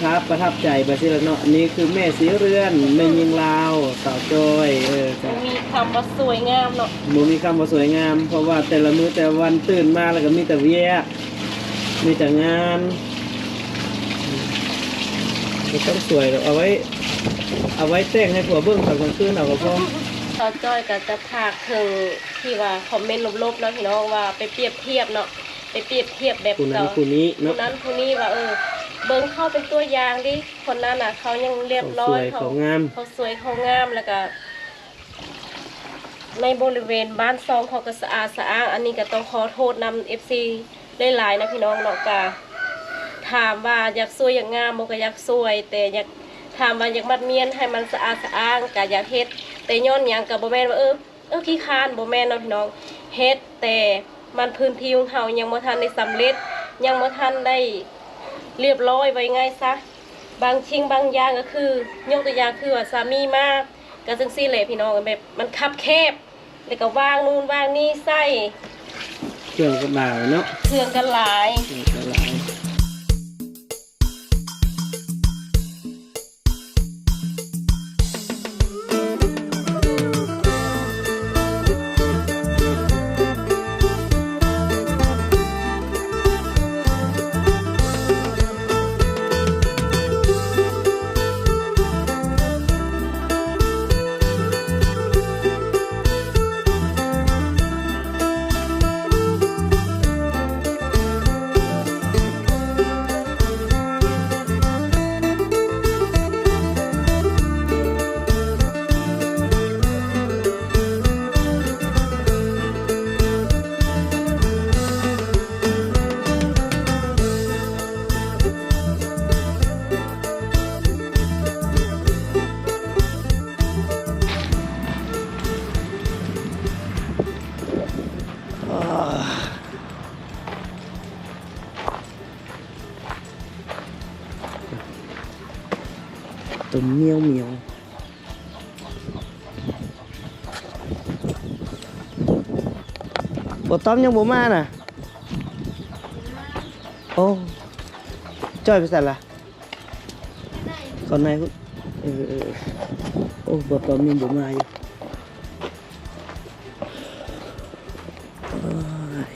ພາບປະທັບໃຈໄປຊີ້ລະເນາະ. ນີ້ຄືແມ່ສີເຮືອນ ແມ່ຍິງລາວ ສາວຈອຍ ເອີ ກະ ບໍ່ມີຄຳວ່າສວຍງາມເນາະ ບໍ່ມີຄຳວ່າສວຍງາມ ເພາະວ່າແຕ່ລະມື້ແຕ່ລະວັນຕື່ນມາແລ້ວກໍມີແຕ່ວຽກ ມີແຕ່ງານ ບໍ່ຕ້ອງສວຍດອກ ເອົາໄວ້ ເອົາໄວ້ແຕ່ງໃຫ້ຜົວເບິ່ງຕອນກາງຄືນເອົາກໍພໍ. ສາວຈອຍກໍຈະຝາກເຖິງທີ່ວ່າຄອມເມັນລົບໆເນາະພີ່ນ້ອງ ວ່າໄປປຽບທຽບເນາະ ໄປປຽບທຽບແບບ ຜູ້ນັ້ນຜູ້ນີ້ເນາະ ຜູ້ນັ້ນຜູ້ນີ້ວ່າ ເອີ ເບິ່ງເຂົາເປັນຕົວຢ່າງເດ້ ຄົນນັ້ນນະ ເຂົາຍັງລຽບລ້ອຍ ເຂົາສວຍ ເຂົາ ເຂົາງາມ ເຂົາສວຍ ເຂົາງາມ ແລ້ວກະໃນບໍລິເວນບ້ານຊ່ອງເຂົາກໍສະອາດສະອ້າງ. ອັນນີ້ກໍຕ້ອງຂໍໂທດນຳເອັຟຊີຫຼາຍໆນະພີ່ນ້ອງເນາະ. ກະຖາມວ່າຢາກສວຍຢາກງາມບໍ່ ກໍຢາກສວຍ ແຕ່ຢາກ ຖາມວ່າຢາກມັດມ້ຽນໃຫ້ມັນສະອາດສະອ້າງ ກໍຢາກເຮັດ ແຕ່ຍ້ອນຫຍັງ ກໍບໍ່ແມ່ນວ່າ ເອີ ເອີ ຂີ້ຄ້ານ ບໍ່ແມ່ນເນາະພີ່ນ້ອງ ເຮັດ ແຕ່ມັນພື້ນທີ່ຂອງເຮົາຍັງບໍ່ທັນໄດ້ສຳເລັດ ຍັງບໍ່ທັນໄດ້ລຽບລ້ອຍ ວ່າງ່າຍໆຊະ. ບາງສິ່ງບາງຢ່າງກໍຄື ຍົກຕົວຢ່າງຄືວ່າສາມີມາ ກໍຈັ່ງຊີ້ແຫຼະພີ່ນ້ອງ ແບບມັນຄັບແຄບ ແລ້ວກໍວາງນູ່ນວາງນີ້ໃສ່ ເຄື່ອງກໍຫຼາຍເນາະ ເຄື່ອງກໍຫຼາຍ ເຄື່ອງກໍຫຼາຍ. ຕົວມຽວໆ ບໍ່ຕ້ອມຍັງບໍ່ມານະ. ໂອ້ ຈ້ອຍໄປໃສລະ? ເຂົ້າໃນພຸ້ນ ເອີ ເອີ ເອີ ໂອ້ ບໍ່ຕ້ອມຍັງບໍ່ມາຢູ່ ໂອ້ຍ.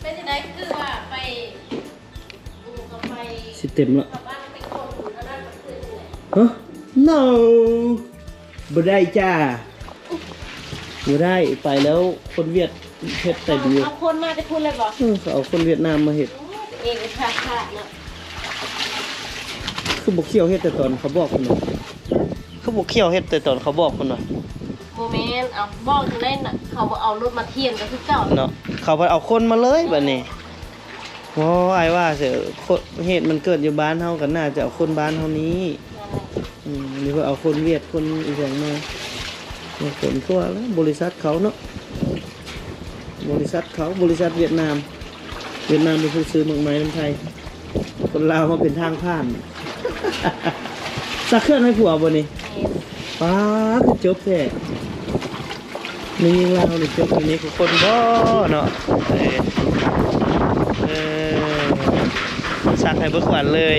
ເປັນຈັ່ງໃດ ຄືວ່າໄປ ຊິເຕັມແລ້ວ ຮະ? No ບໍ່ໄດ້ຈ້າ ບໍ່ໄດ້ ໄປແລ້ວຄົນຫວຽດເຮັດເຕັມຢູ່. ເອົາຄົນມາແຕ່ພຸ້ນເລີຍບໍ່? ເອີ ເຂົາເອົາຄົນຫວຽດນາມມາເຮັດ. ເອງກໍຂາດເນາະ ຄືບໍ່ຂ້ຽວເຮັດແຕ່ຕອນເຂົາບອກພຸ້ນນະ? ຄືບໍ່ຂ້ຽວເຮັດແຕ່ຕອນເຂົາບອກພຸ້ນນະ? ບໍ່ແມ່ນ ເອົາ ບອກຈັ່ງໃດນະ ເຂົາບໍ່ເອົາລົດມາຖຽນກໍຄືເກົ່າເນາະ ເຂົາເອົາຄົນມາເລີຍບາດນີ້. ໂອ້ ອ້າຍວ່າເສີ ເຫດມັນເກີດຢູ່ບ້ານເຮົາກໍໜ້າຈະເອົາຄົນບ້ານເຮົານີ້ ອືມ ຫຼືວ່າເອົາຄົນຫວຽດ ຄົນອີ່ຫຍັງມາ ຄົນທົ່ວແລ້ວ ບໍລິສັດເຂົາເນາະ ບໍລິສັດເຂົາ ບໍລິສັດຫວຽດນາມ ຫວຽດນາມເປັນຜູ້ຊື້ໝາກໄມ້ນຳໄທ ຄົນລາວມາເປັນທາງຜ່ານ. ຊັກເຄື່ອງໃຫ້ຜົວບໍ່ນີ້? ແມ່ນ. ປາດ ຄືຈົບແທ້. ແມ່ຍິງລາວນີ້ຈົບຢູ່ນີ້ທຸກຄົນບໍ່ເນາະ? ເອີ ເອີ ຊັກໃຫ້ເບິດຂວັນເລີຍ.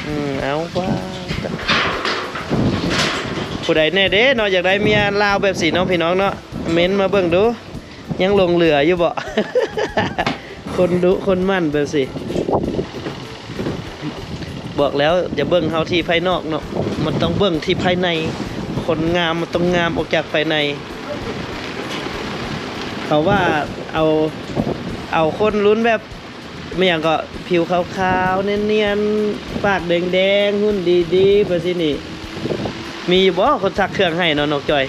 ອືມ ເອົາ ວ່າ ຜູ້ໃດແດ່ເດ້ເນາະ ຢາກໄດ້ເມຍລາວແບບຊີ້ເນາະ ພີ່ນ້ອງເນາະ ເມັ້ນມາເບິ່ງດູ. ຍັງຫຼົງເຫຼືອຢູ່ບໍ່? ຄົນດຸຄົນໝັ່ນແບບຊີ້ ບອກແລ້ວ ຢ່າເບິ່ງເຮົາທີ່ພາຍນອກເນາະ ມັນຕ້ອງເບິ່ງທີ່ພາຍໃນ. ຄົນງາມມັນຕ້ອງງາມອອກຈາກພາຍໃນ. ເຂົາວ່າເອົາ ເອົາຄົນລຸ້ນແບບ ແມ່ນຫຍັງເກາະ ຜິວຂາວໆ ນຽນໆ ປາກແດງໆ ຫຸ່ນດີໆ ແບບຊີ້ນີ້ ມີຢູ່ບໍ່ຄົນຊັກເຄື່ອງໃຫ້ເນາະ ນ້ອງຈອຍ?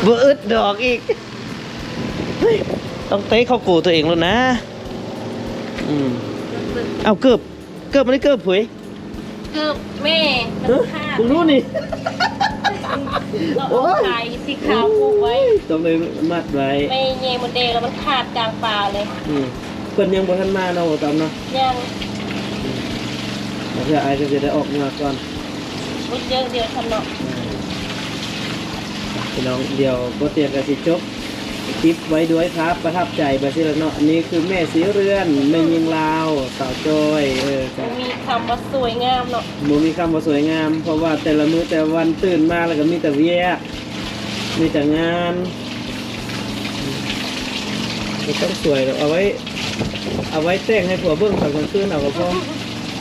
ບໍ່ອຶດດອກອີກ ເຮີ້ຍ ຕ້ອງເຕະເຂົ້າໂກຕົວເອງໂລດນະ. ອືມ ເອົາເກີບ ເກີບ ອັນນີ້ເກີບຜູ້ໃດ? ເກີບແມ່ ມັນຂາດ ເບິ່ງດູນີ້ ເອົາ ໂອ້ຍ ຂາຍສີຂາວຜູກໄວ້ ຕ້ອງໄດ້ມັດໄວ້ ໄປແຍ່ມົດເດລແລ້ວມັນຂາດກາງປ່າເລີຍ. ອືມ ເພິ່ນຍັງບໍ່ທັນມາເນາະ ບໍ່ຕຳເນາະ? ຍັງ. ບາງເທື່ອອ້າຍກໍຊິໄດ້ອອກເມືອກ່ອນ ບໍ່ເຈີດຽວຊັ້ນເນາະ. ອືມ ພີ່ນ້ອງ ດຽວບໍ່ຕຽງກໍຊິຈົບ ເກັບໄວ້ດ້ວຍພາບປະທັບໃຈໄປຊີ້ລະເນາະ. ນີ້ຄືແມ່ສີເຮືອນ ແມ່ຍິງລາວ ສາວຈ້ອຍ ເອີ ບໍ່ມີຄຳວ່າສວຍງາມເນາະ ບໍ່ມີຄຳວ່າສວຍງາມ ເພາະວ່າແຕ່ລະມື້ແຕ່ລະວັນຕື່ນມາແລ້ວກໍມີແຕ່ວຽກ ມີແຕ່ງານ ບໍ່ຕ້ອງສວຍດອກ ເອົາໄວ້ ເອົາໄວ້ແຕ່ງໃຫ້ຜົວເບິ່ງຕອນກາງຄືນເອົາກໍພໍ.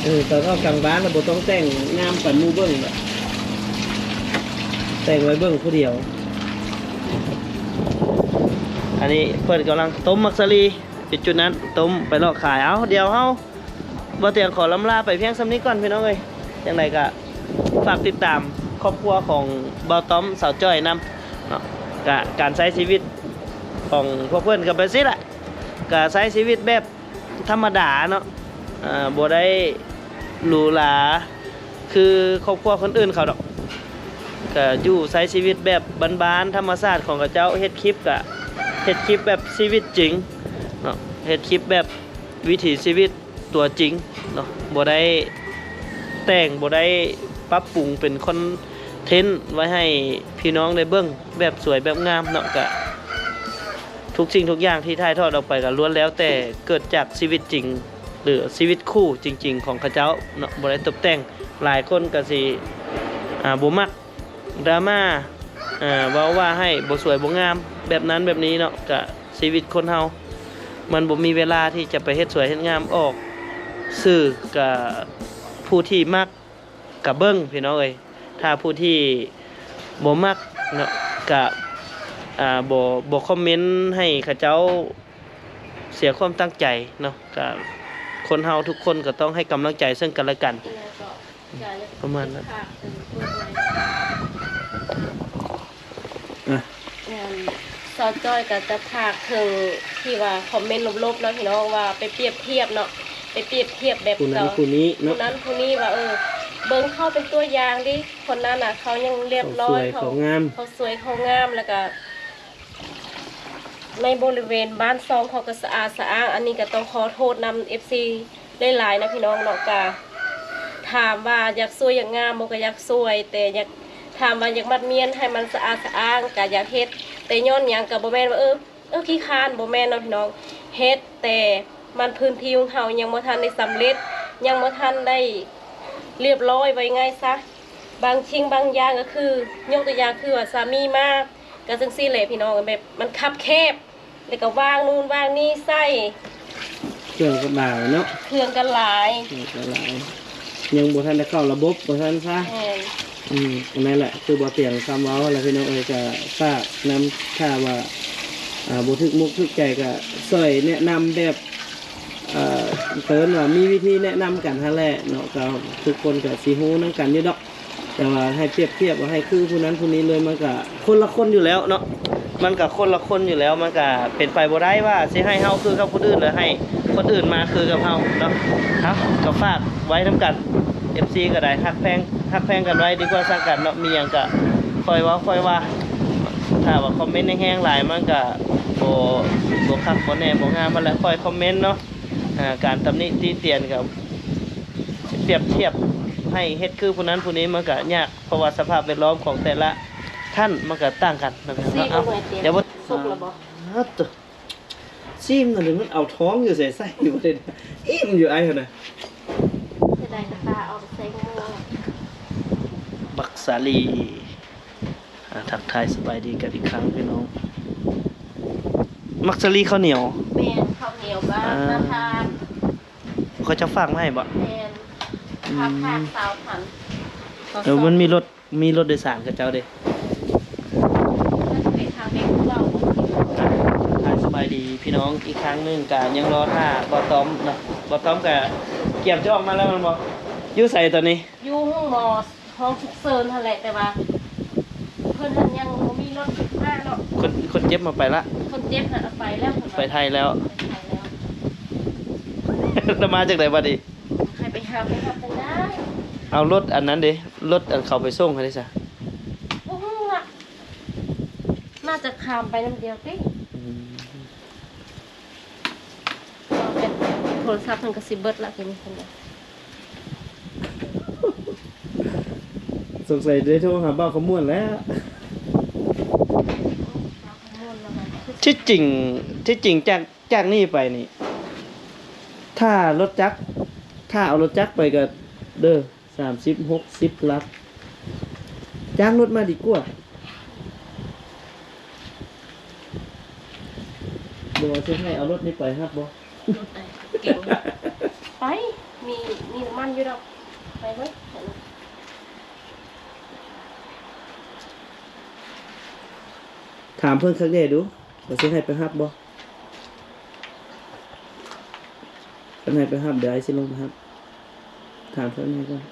ເອີ ຕອນອອກກາງບ້ານລະບໍ່ຕ້ອງແຕ່ງງາມປານໝູ່ເບິ່ງດອກ ແຕ່ງໄວ້ເບິ່ງຜູ້ດຽວ. ອັນນີ້ເພິ່ນກຳລັງຕົ້ມໝາກສາລີ ຈຸດໆນັ້ນ ຕົ້ມໄປເລາະຂາຍ. ເອົາ ດຽວເຮົາ ບ່າວຕຽງຂໍລຳລາໄປພຽງສ່ຳນີ້ກ່ອນພີ່ນ້ອງເອີຍ. ຈັ່ງໃດກໍຝາກຕິດຕາມຄອບຄົວຂອງບ່າວຕ້ອມ ສາວຈ້ອຍນຳເນາະ. ກະການໃຊ້ຊີວິດຂອງພວກເພິ່ນກໍແບບຊີ້ແຫຼະ ກະໃຊ້ຊີວິດແບບທຳມະດາເນາະ ເອີ ບໍ່ໄດ້ຫຼູຫຼາຄືຄອບຄົວຄົນອື່ນເຂົາດອກ. ກະຢູ່ໃຊ້ຊີວິດແບບບ້ານໆ ທຳມະຊາດຂອງເຂົາເຈົ້າ ເຮັດຄລິບກະເຮັດຄລິບແບບຊີວິດຈິງເນາະ ເຮັດຄລິບແບບວິຖີຊີວິດ ຕົວຈິງເນາະ ບໍ່ໄດ້ແຕ່ງ ບໍ່ໄດ້ປັບປຸງເປັນຄອນເທັນໄວ້ໃຫ້ພີ່ນ້ອງໄດ້ເບິ່ງແບບສວຍແບບງາມເນາະ. ກະທຸກສິ່ງທຸກຢ່າງທີ່ຖ່າຍທອດອອກໄປກໍລ້ວນແລ້ວແຕ່ເກີດຈາກຊີວິດຈິງ ຫຼື ຊີວິດຄູ່ຈິງໆຂອງເຂົາເຈົ້າເນາະ ບໍ່ໄດ້ຕົບແຕ່ງ. ຫຼາຍຄົນກໍຊິ ອ່າ ບໍ່ມັກ ດຣາມາ ເອີ ເວົ້າວ່າໃຫ້ບໍ່ສວຍບໍ່ງາມແບບນັ້ນແບບນີ້ເນາະ. ກະຊີວິດຄົນເຮົາມັນບໍ່ມີເວລາທີ່ຈະໄປເຮັດສວຍເຮັດງາມອອກສື່. ກະຜູ້ທີ່ມັກກະເບິ່ງພີ່ນ້ອງເອີຍ ຖ້າຜູ້ທີ່ບໍ່ມັກເນາະ ກະ ອ່າ ບໍ່ ບໍ່ຄອມເມັນໃຫ້ເຂົາເຈົ້າເສຍຄວາມຕັ້ງໃຈເນາະ. ກະຄົນເຮົາທຸກຄົນກໍຕ້ອງໃຫ້ກຳລັງໃຈເຊິ່ງກັນແລະກັນ. ປະມານນັ້ນ ອ່ະ ສາວຈ້ອຍກໍຈະຝາກເຖິງທີ່ວ່າຄອມເມັນລົບໆເນາະພີ່ນ້ອງ ວ່າໄປປຽບທຽບເນາະ ໄປປຽບທຽບແບບ ຜູ້ນັ້ນຜູ້ນີ້ເນາະ ຜູ້ນັ້ນຜູ້ນີ້ວ່າ ເອີ ເບິ່ງເຂົາເປັນຕົວຢ່າງເດ້ ຄົນນັ້ນນະ ເຂົາຍັງລຽບລ້ອຍ ເຂົາສວຍເຂົາງາມ ເຂົາສວຍເຂົາງາມ ແລ້ວກໍ ໃນບໍລິເວນບ້ານຊ່ອງເຂົາກໍສະອາດສະອ້າງ. ອັນນີ້ກໍຕ້ອງຂໍໂທດນຳເອັຟຊີຫຼາຍໆນະພີ່ນ້ອງເນາະ. ກະຖາມວ່າຢາກສວຍຢາກງາມບໍ່ ກໍຢາກສວຍ ແຕ່ຢາກ ຖາມວ່າຢາກມັດມ້ຽນໃຫ້ມັນສະອາດສະອ້າງ ກໍຢາກເຮັດ. ແຕ່ຍ້ອນຫຍັງ ກໍບໍ່ແມ່ນວ່າ ເອີ ເອີ ຂີ້ຄ້ານ ບໍ່ແມ່ນເນາະພີ່ນ້ອງ ເຮັດ ແຕ່ມັນພື້ນທີ່ຂອງເຮົາຍັງບໍ່ທັນໄດ້ສຳເລັດ ຍັງບໍ່ທັນໄດ້ລຽບລ້ອຍ ວ່າງ່າຍຊະ. ບາງສິ່ງບາງຢ່າງກໍຄື ຍົກຕົວຢ່າງຄືວ່າສາມີມາ ກໍຈັ່ງຊີ້ແຫຼະພີ່ນ້ອງ ແບບມັນຄັບແຄບ ແລ້ວກໍວາງນູ່ນວາງນີ້ໃສ່ ເຄື່ອງກໍຫຼາຍເນາະ ເຄື່ອງກໍຫຼາຍ ເຄື່ອງກໍຫຼາຍ ຍັງບໍ່ທັນໄດ້ເຂົ້າລະບົບວ່າຊັ້ນຊະ. ແມ່ນ ອືມ ອັນນັ້ນແຫຼະ ຄືບໍ່ຕຽງຄຳເວົ້າແຫຼະພີ່ນ້ອງເອີຍ. ກໍຝາກນຳ ຖ້າວ່າ ອ່າ ບໍ່ຖືກມຸກຖືກໃຈ ກໍຊ່ອຍແນະນຳແບບ ເອີ ເອີ້ນວ່າມີວິທີແນະນຳກັນຫັ້ນແຫຼະເນາະ. ກໍທຸກຄົນກໍຊິຮູ້ນຳກັນຢູ່ດອກ ແຕ່ວ່າໃຫ້ປຽບທຽບວ່າໃຫ້ຄືຜູ້ນັ້ນຜູ້ນີ້ເລີຍ ມັນກະຄົນລະຄົນຢູ່ແລ້ວເນາະ ມັນກະຄົນລະຄົນຢູ່ແລ້ວ. ມັນກະເປັນໄປບໍ່ໄດ້ວ່າຊິໃຫ້ເຮົາຄືກັບຄົນອື່ນ ຫຼືໃຫ້ຄົນອື່ນມາຄືກັບເຮົາເນາະ. ເອົ້າ ກໍຝາກໄວ້ນຳກັນ ເອັຟຊີກໍໄດ້ ຮັກແພງ ຮັກແພງກັນໄວ້ດີກວ່າຊັງກັນເນາະ. ມີຫຍັງກະຄ່ອຍເວົ້າຄ່ອຍວ່າ ຖ້າວ່າຄອມເມັນແຮງໆຫຼາຍ ມັນກະບໍ່ ບໍ່ຄັກບໍ່ແນ່ບໍ່ງາມຫັ້ນແຫຼະ. ຄ່ອຍຄອມເມັນເນາະ ອ່າ ການຕຳໜິຕິຕຽນກໍປຽບທຽບໃຫ້ເຮັດຄືຜູ້ນັ້ນຜູ້ນີ້ ມັນກໍຍາກ ເພາະວ່າສະພາບແວດລ້ອມຂອງແຕ່ລະທ່ານມັນກໍຕ່າງກັນນະພີ່ນ້ອງເນາະ. ເອົ້າ ດຽວບໍ່ ສຸກແລ້ວບໍ່? ອາ ໂຕ ຊີມນັ້ນມັນເອົາທ້ອງຢູ່ໃສໃສ່ບໍ່ໄດ້ ອີ່ມຢູ່ອ້າຍຫັ້ນນະ. ເສຍດາຍກະຕາເອົາໄປໃສ່ໝໍ້ ບັກສາລີ. ອ່າ ທັກທາຍສະບາຍດີກັນອີກຄັ້ງພີ່ນ້ອງ. ໝາກສາລີເຂົ້າໜຽວ? ແມ່ນ ເຂົ້າໜຽວບາງ ອ່າ ມາທານ. ເຂົາເຈົ້າຝາກມາໃຫ້ບໍ່? ແມ່ນ ອືມ ຝາກທານຊາວພັນ. ເອີ ມັນມີລົດ ມີລົດໂດຍສານເຂົາເຈົ້າເດ້. ມັນເປັນທາງເດັກເວົ້າບໍ່? ທັກທາຍສະບາຍດີພີ່ນ້ອງອີກຄັ້ງໜຶ່ງ. ກະຍັງລໍຖ້າບ່າວຕ້ອມເນາະ ບ່າວຕ້ອມກະກຽມຈະອອກມາແລ້ວແມ່ນບໍ່? ຢູ່ໃສຕອນນີ້? ຢູ່ໂຮງໝໍ ຫ້ອງສຸກເສີນຫັ້ນແຫຼະ ແຕ່ວ່າເພິ່ນຫັ້ນຍັງບໍ່ມີລົດມາເນາະ. ຄົນ ຄົນເຈັບມາໄປລະ? ຄົນເຈັບຫັ້ນເອົາໄປແລ້ວ ໄປໄທແລ້ວ ໄປໄທແລ້ວ. ແລ້ວມາຈັ່ງໃດບັດນີ້? ໃຜໄປຫາໄປຮັບຈັ່ງໃດ? ເອົາລົດອັນນັ້ນເດ້ ລົດອັນເຂົາໄປສົ່ງຫັ້ນເດ້ຊະ? ບໍ່ຮູ້ລະ ໜ້າຈະຂ້າມໄປນຳດຽວຕິ. ອືມ ໂທລະສັບເພິ່ນກໍຊິເບິດລະ ຄືນີ້ເພິ່ນວ່າ ສົງໄສໄດ້ໂທຫາບ່າວຂະມວນແລ້ວ. ບ່າວຂະມວນລະວ່າຄື ທີ່ຈິງ ທີ່ຈິງຈາກ ຈາກນີ້ໄປນີ້ ຖ້າລົດຈັກ ຖ້າເອົາລົດຈັກໄປກໍເດີ ສາມສິບ ຫົກສິບຫຼັກ ຈ້າງລົດມາດີກວ່າ. ບໍ່ວ່າຊິໃຫ້ເອົາລົດນີ້ໄປຮັບບໍ່? ລົດໄອ້ເກັ່ງ ໄປ ມີ ມີນ້ຳມັນຢູ່ດອກ ໄປເບິ່ງ. ຖາມເພິ່ນຄັກແດ່ດູ ວ່າຊິໃຫ້ໄປຮັບບໍ່? ຄັນໃຫ້ໄປຮັບ ດຽວອ້າຍຊິລົງໄປຮັບ. ຖາມເພິ່ນໃຫ້ກ່ອນ.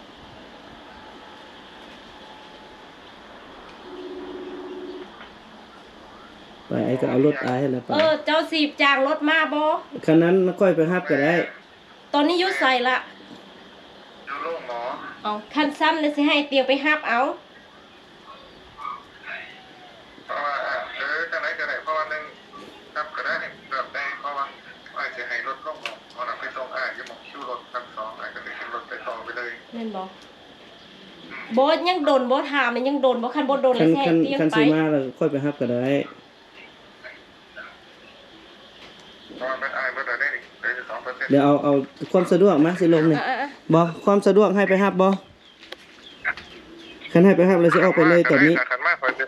ໄປ ອ້າຍກໍເອົາລົດອ້າຍຫັ້ນແຫຼະໄປ. ເອີ ເຈົ້າຊິຈ້າງລົດມາບໍ່? ຄັນນັ້ນຂ້ອຍໄປຮັບກໍໄດ້. ຕອນນີ້ຢູ່ໃສລະ? ຢູ່ໂຮງໝໍ. ເອົາ ຄັນຊັ້ນລະຊິໃຫ້ຕຽງໄປຮັບເອົາ. ເພາະວ່າ ເອີ ຈັ່ງໃດກໍໄດ້ ເພາະວ່າໜຶ່ງ ກັບກໍໄດ້ ແບບໃດ ເພາະວ່າອ້າຍຊິໃຫ້ລົດລົງໝໍ ເພາະວ່າໄປສົ່ງອ້າຍຢູ່ໝ່ອງຄິວລົດຊັ້ນສອງ ອ້າຍກໍໄດ້ຂຶ້ນລົດໄປຕໍ່ໄປເລີຍ ແມ່ນບໍ່? ອືມ ບໍ່ ຍັງດົນບໍ່? ຖາມນີ້ຍັງດົນບໍ່? ຄັນບໍ່ດົນ ຄັນ ຄັນ ຄັນຊິມາແລ້ວຄ່ອຍໄປຮັບກໍໄດ້. ເພາະວ່າແມ່ນອ້າຍເບິດແລ້ວເດ້ນີ້ ເຫຼືອຢູ່ສອງເປີເຊັນ. ດຽວເອົາ ເອົາຄວາມສະດວກມາ ຊິລົງນີ້. ເອີໆໆ ບໍ່ ຄວາມສະດວກໃຫ້ໄປຮັບບໍ່? ຄັນໃຫ້ໄປຮັບແລ້ວຊິອອກໄປເລີຍຕອນນີ້. ຄັນມາຂ້ອຍຊິ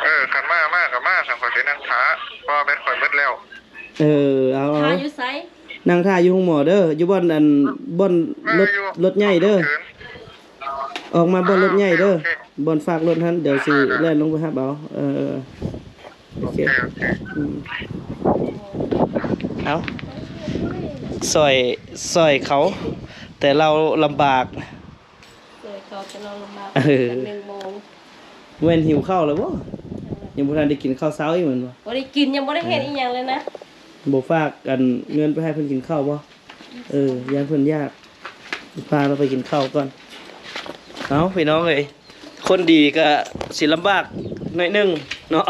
ເອີ ຄັນມາ ມາກໍມາ ຄັນຂ້ອຍຊິນັ່ງຖ້າ ເພາະວ່າແບັດຂ້ອຍເບິດແລ້ວ. ເອີ ເອົາ ຖ້າຢູ່ໃສ? ນັ່ງຖ້າຢູ່ໂຮງໝໍເດີ ຢູ່ບ່ອນອັນ ບ່ອນ ເອີ ລົດ ຢູ່ ລົດໃຫຍ່ເດີ ອອກມາບ່ອນລົດໃຫຍ່ເດີ ອ່າ ໂອເຄ ບ່ອນຝາກລົດຫັ້ນ ດຽວຊິ ອ່າໆໆ ແລ່ນລົງໄປຮັບເອົາ. ເອີ ໂອເຄ ໂອເຄ ໂອເຄ ອືມ ເອົາ ຊ່ອຍ ຊ່ອຍເຂົາ ແຕ່ລາວລຳບາກ ຊ່ອຍເຂົາ ແຕ່ລາວລຳບາກ. ເອີ ໜຶ່ງໂມງ ແມ່ນຫິວເຂົ້າແລ້ວບໍ່? ຍັງບໍ່ທັນໄດ້ກິນເຂົ້າເຊົ້າອີກແມ່ນບໍ່? ບໍ່ໄດ້ກິນ ຍັງບໍ່ໄດ້ເຮັດອີ່ຫຍັງເລີຍນະ. ບໍ່ຝາກອັນເງິນໄປໃຫ້ເພິ່ນກິນເຂົ້າບໍ່? ເອີ ຢ້ານເພິ່ນຢາກ ພາລາວໄປກິນເຂົ້າກ່ອນ. ເອົາ ພີ່ນ້ອງເອີຍ ຄົນດີກໍຊິລຳບາກໜ້ອຍໜຶ່ງເນາະ.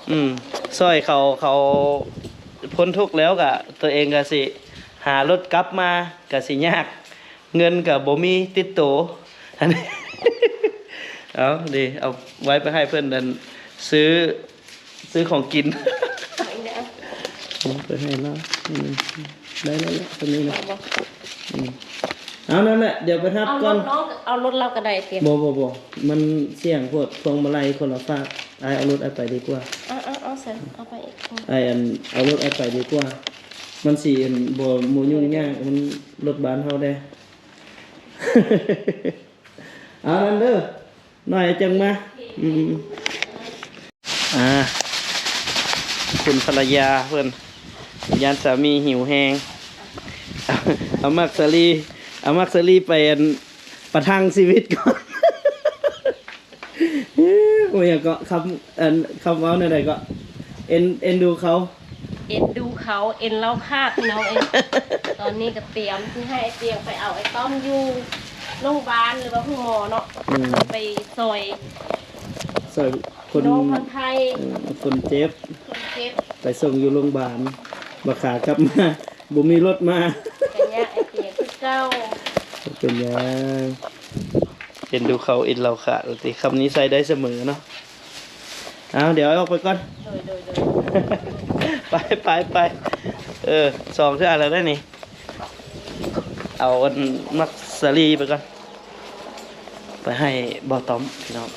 ອືມ ຊ່ອຍເຂົາ ເຂົາພົ້ນທຸກແລ້ວກໍ ຕົວເອງກໍຊິຫາລົດກັບມາກໍຊິຍາກ ເງິນກໍບໍ່ມີຕິດໂຕ. ອັນນີ້ ເອົາ ດີ ເອົາໄວ້ໄປໃຫ້ເພິ່ນນັ້ນ ຊື້ ຊື້ຂອງກິນ ເອົາອີກແລ້ວ ເອົາໄປໃຫ້ລາວ. ອືມ ໄດ້ແລ້ວແຫຼະ ສ່ຳນີ້ນະ. ອືມ ເອົານັ້ນແຫຼະ ດຽວໄປຮັບກ່ອນ. ເອົາລົດເນາະ ເອົາລົດລາວກໍໄດ້ຕິ. ບໍ່ ບໍ່ ບໍ່ ມັນສ່ຽງໂພດ ພວງມາໄລຄົນລະຝາກ. ອ້າຍເອົາລົດອ້າຍໄປດີກວ່າ. ເອົາ ເອົາ ເອົາຊັ້ນ ເອົາໄປອີກ. ອ້າຍ ອັນ ເອົາລົດອ້າຍໄປດີກວ່າ ມັນຊິ ອັນ ບໍ່ ບໍ່ຫຍຸ້ງຍາກ ມັນລົດບ້ານເຮົາແດ່. ເອົານັ້ນເດີ ໜ້ອຍຈັ່ງມາ. ອືມ ອ່າ ຄຸນພັນລະຍາເພິ່ນ ຢ້ານສາມີຫິວແຮງ ເອົາໝາກສາລີ ເອົາໝາກສາລີໄປ ອັນ ປະທັງຊີວິດກ່ອນ. ໂອ້ຍ ຫຍັງເກາະ ຄຳ ອັນ ຄຳເວົ້າແນວໃດເກາະ ເອັນ ເອັນດູເຂົາ ເອັນດູເຂົາ ເອັນລາວຂາດ ພີ່ນ້ອງເອີຍ. ຕອນນີ້ກໍຕຽມຊິໃຫ້ອ້າຍຕຽງໄປເອົາອ້າຍຕ້ອມຢູ່ໂຮງບານ ຫຼືວ່າໂຮງໝໍເນາະ. ອືມ ໄປຊ່ອຍ ຊ່ອຍຄົນ ພີ່ນ້ອງທາງໄທ ເອີ ຄົນເຈັບ ຄົນເຈັບ ໄປສົ່ງຢູ່ໂຮງບານ. ບັດຂາກັບມາ ບໍ່ມີລົດມາ ກໍຍາກອ້າຍຕຽງຄືເກົ່າ. ບໍ່ເປັນຫຍັງ ເອັນດູເຂົາ ເອັນລາວຂາດ ວ່າຕິ ຄຳນີ້ໃຊ້ໄດ້ສະເໝີເນາະ. ເອົາ ດຽວອອກໄປກ່ອນ. ໂດຍ ໂດຍ ໂດຍ ໄປ ໄປ ໄປ. ເອີ ສອງເທື່ອແລ້ວເດ້ນີ້. ເອົາອັນໝາກສາລີໄປກ່ອນ ໄປໃຫ້ບ່າວຕ້ອມ ພີ່ນ້ອງ.